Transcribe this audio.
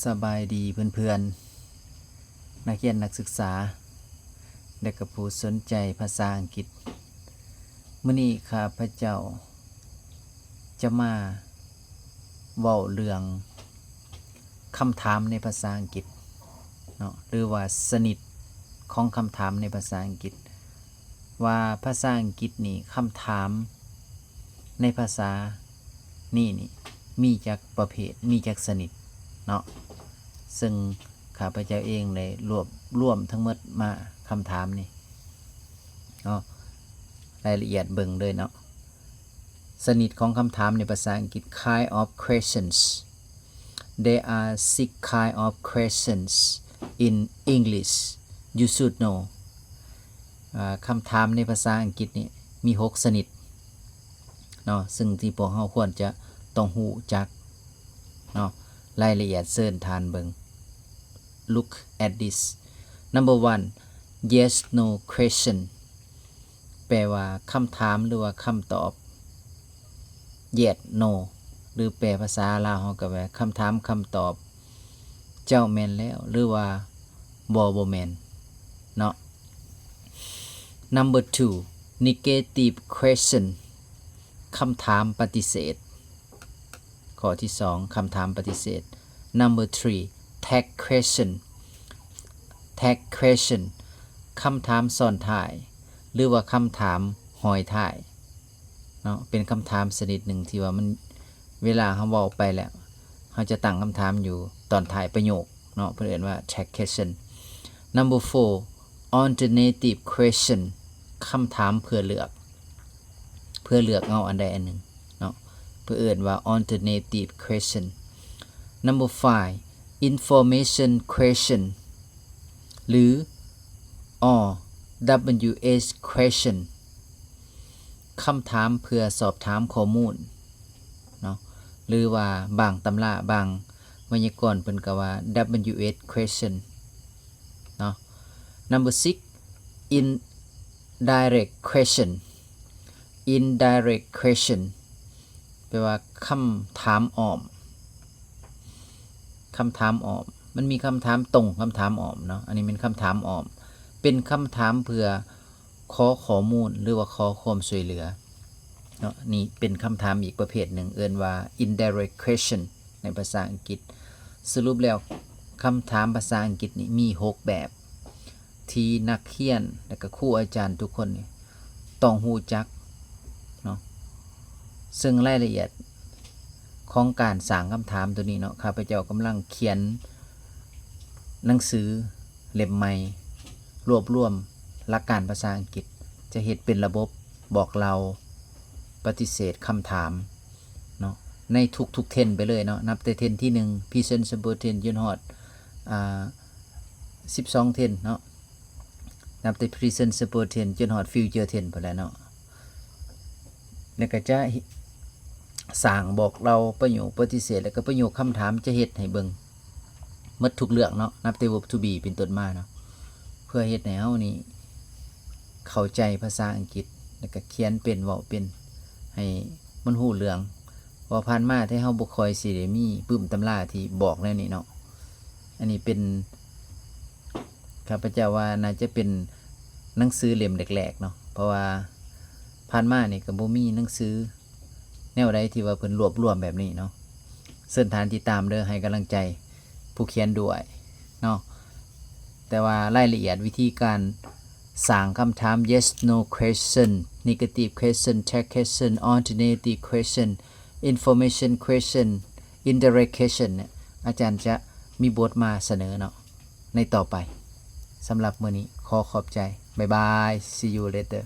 ສະບາຍດີເພື່ອນໆ ນັກຮຽນນັກສຶກສາ ແລະກະຜູ້ສົນໃຈພາສາອັງກິດ. ມື້ນີ້ຂ້າພະເຈົ້າຈະມາເວົ້າເລື່ອງຄຳຖາມໃນພາສາອັງກິດເນາະ ຫຼືວ່າຊະນິດຂອງຄຳຖາມໃນພາສາອັງກິດ ວ່າພາສາອັງກິດນີ້ ຄຳຖາມໃນພາສານີ້ນີ້ ມີຈັກປະເພດ ມີຈັກຊະນິດເນາະ. ເຊິ່ງຂ້າພະເຈົ້າເອງໄດ້ລວບລວມທັງໝົດມາ ຄຳຖາມນີ້ເນາະ ລາຍລະອຽດເບິ່ງເລີຍເນາະ. ຊະນິດຂອງຄຳຖາມໃນພາສາອັງກິດ Kind of questions. There are six kind of questions in English. You should know. ອາ ຄຳຖາມໃນພາສາອັງກິດນີ້ມີຫົກຊະນິດເນາະ ເຊິ່ງທີ່ພວກເຮົາຄວນຈະຕ້ອງຮູ້ຈັກເນາະ. ລາຍລະອຽດເຊີນທ່ານເບິ່ງ. Look at this. Number one, yes no question. ແປວ່າຄຳຖາມ ຫຼືວ່າຄຳຕອບ yes no ຫຼືແປພາສາລາວເຮົາກໍແປຄຳຖາມຄຳຕອບ ເຈົ້າແມ່ນແລ້ວ ຫຼືວ່າບໍ່ ບໍ່ແມ່ນເນາະ. Number two, negative question. ຄຳຖາມປະຕິເສດ. ຂໍ້ທີສອງ ຄຳຖາມປະຕິເສດ. Number three, tag question. Tag question. ຄຳຖາມຊ້ອນທ້າຍ ຫຼືວ່າຄຳຖາມຫ້ອຍທ້າຍເນາະ. ເປັນຄຳຖາມຊະນິດໜຶ່ງທີ່ວ່າມັນ ເວລາເຮົາເວົ້າໄປແລ້ວ ເຮົາຈະຕັ້ງຄຳຖາມຢູ່ຕອນທ້າຍປະໂຫຍກເນາະ ເພິ່ນເອີ້ນວ່າ tag question. Number four, alternative question. ຄຳຖາມເພື່ອເລືອກ ເພື່ອເລືອກເອົາອັນໃດອັນໜຶ່ງເນາະ ເພິ່ນເອີ້ນວ່າ alternative question. Number five, information question ຫຼື or W H question. ຄຳຖາມເພື່ອສອບຖາມຂໍ້ມູນເນາະ ຫຼືວ່າບາງຕຳລາ ບາງໄວຍາກອນເພິ່ນກໍວ່າ W H question ເນາະ. Number six, indirect question. Indirect question ແປວ່າຄຳຖາມອ້ອມ ຄຳຖາມອ້ອມ. ມັນມີຄຳຖາມຕົງ ຄຳຖາມອ້ອມເນາະ. ອັນນີ້ແມ່ນຄຳຖາມອ້ອມ ເປັນຄຳຖາມເພື່ອຂໍຂໍ້ມູນ ຫຼືວ່າຂໍຄວາມຊ່ວຍເຫຼືອເນາະ. ນີ້ເປັນຄຳຖາມອີກປະເພດໜຶ່ງ ເອີ້ນວ່າ indirect question ໃນພາສາອັງກິດ. ສະຫຼຸບແລ້ວ ຄຳຖາມພາສາອັງກິດນີ້ມີຫົກແບບ ທີ່ນັກຮຽນ ແລະກະຄູອາຈານທຸກຄົນນີ້ຕ້ອງຮູ້ຈັກເນາະ. ເຊິ່ງລາຍລະອຽດຂອງການສ້າງຄຳຖາມໂຕນີ້ເນາະ ຂ້າພະເຈົ້າກຳລັງຂຽນໜັງສືເຫຼັ້ມໃໝ່ ລວບລວມຫຼັກການພາສາອັງກິດ ຈະເຮັດເປັນລະບົບບອກເລົ່າ ປະຕິເສດຄຳຖາມເນາະ ໃນທຸກໆ tense ໄປເລີຍເນາະ ນັບແຕ່ tense ທີໜຶ່ງ present simple tense ຈົນຮອດ ອາ ສິບສອງ tense ເນາະ ນັບແຕ່ present simple tense ຈົນຮອດ future tense ພຸ້ນແຫຼະເນາະ. ແລ້ວກໍຈະສ້າງບອກເລົ່າປະໂຫຍກປະຕິເສດ ແລ້ວກໍປະໂຫຍກຄຳຖາມ ຈະເຮັດໃຫ້ເບິ່ງໝົດທຸກເລື່ອງເນາະ ນັບແຕ່ verb to be ເປັນຕົ້ນມາເນາະ ເພື່ອເຮັດໃຫ້ເຮົານີ້ເຂົ້າໃຈພາສາອັງກິດ ແລ້ວກໍຂຽນເປັນ ເວົ້າເປັນ ໃຫ້ມັນຮູ້ເລື່ອງ. ເພາະວ່າຜ່ານມາທີ່ເຮົາບໍ່ຄ່ອຍຊິໄດ້ມີປຶ້ມຕຳລາທີ່ບອກແນວນີ້ເນາະ. ອັນນີ້ເປັນ ຂ້າພະເຈົ້າວ່າໜ້າຈະເປັນໜັງສືເຫຼັ້ມແລກໆເນາະ ເພາະວ່າຜ່ານມານີ້ກໍບໍ່ມີໜັງສືແນວໃດທີ່ວ່າເພິ່ນລວບລວມແບບນີ້ເນາະ. ເຊີນທ່ານຕິດຕາມເດີ ໃຫ້ກຳລັງໃຈຜູ້ຂຽນດ້ວຍເນາະ. ແຕ່ວ່າລາຍລະອຽດວິທີການສ້າງຄຳຖາມ yes no question, negative question, tag question, alternative question, information question, indirect question ເນຍ ອາຈານຈະມີບົດມາສະເໜີເນາະ ໃນຕໍ່ໄປ. ສຳລັບມື້ນີ້ຂໍຂອບໃຈ. ບາຍບາຍ. See you later.